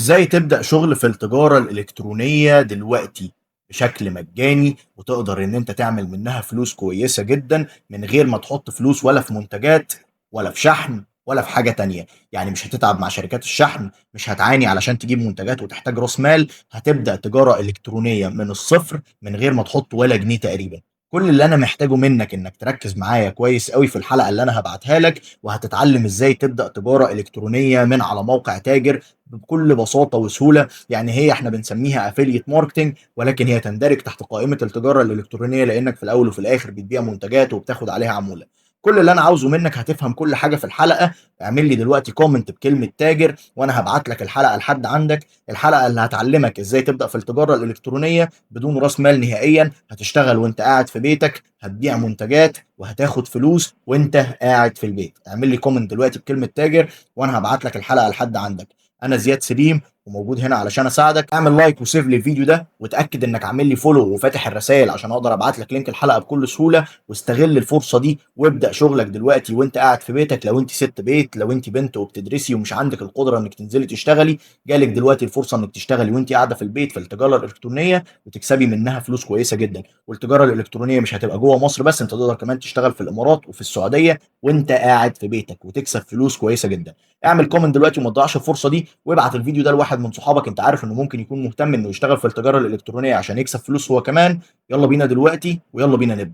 إزاي تبدأ شغل في التجارة الإلكترونية دلوقتي بشكل مجاني، وتقدر إن أنت تعمل منها فلوس كويسة جدًا من غير ما تحط فلوس ولا في منتجات ولا في شحن ولا في حاجة تانية. يعني مش هتتعب مع شركات الشحن، مش هتعاني علشان تجيب منتجات وتحتاج راس مال، هتبدأ تجارة إلكترونية من الصفر من غير ما تحط ولا جنيه تقريبًا. كل اللي أنا محتاجه منك إنك تركز معايا كويس أوي في الحلقة اللي أنا هابعتها لك، وهتتعلم إزاي تبدأ تجارة إلكترونية من على موقع تاجر بكل بساطة وسهولة. يعني هي إحنا بنسميها affiliate marketing، ولكن هي تندرج تحت قائمة التجارة الإلكترونية، لأنك في الأول وفي الآخر بتبيع منتجات وبتاخد عليها عمولة. كل اللي أنا عاوزه منك هتفهم كل حاجة في الحلقة. اعمل لي دلوقتي comment بكلمة تاجر وأنا هبعت لك الحلقة لحد عندك، الحلقة اللي هتعلمك إزاي تبدأ في التجارة الإلكترونية بدون راس مال نهائيا. هتشتغل وانت قاعد في بيتك، هتبيع منتجات وهتاخد فلوس وانت قاعد في البيت. اعمل لي comment دلوقتي بكلمة تاجر وانا هبعت لك الحلقة لحد عندك. انا زياد سليم وموجود هنا علشان اساعدك. اعمل like و save للفيديو ده، وتاكد انك عامل لي follow وفاتح الرسائل عشان اقدر ابعت لك link الحلقة بكل سهولة. واستغل الفرصة دي وابدا شغلك دلوقتي وانت قاعد في بيتك. لو انت ست بيت، لو انت بنت وبتدرسي ومش عندك القدرة انك تنزلي تشتغلي، جالك دلوقتي الفرصة انك تشتغلي وانت قاعدة في البيت في التجارة الالكترونية وتكسبي منها فلوس كويسة جدا. والتجارة الالكترونية مش هتبقى جوه مصر بس، انت تقدر كمان تشتغل في الامارات وفي السعودية وانت قاعد في بيتك وتكسب فلوس كويسة جدا. اعمل comment دلوقتي وما تضيعش الفرصة دي، وابعت الفيديو ده لواحد من صحابك انت عارف انه ممكن يكون مهتم انه يشتغل في التجارة الالكترونية عشان يكسب فلوس هو كمان. يلا بينا دلوقتي ويلا بينا نبدا.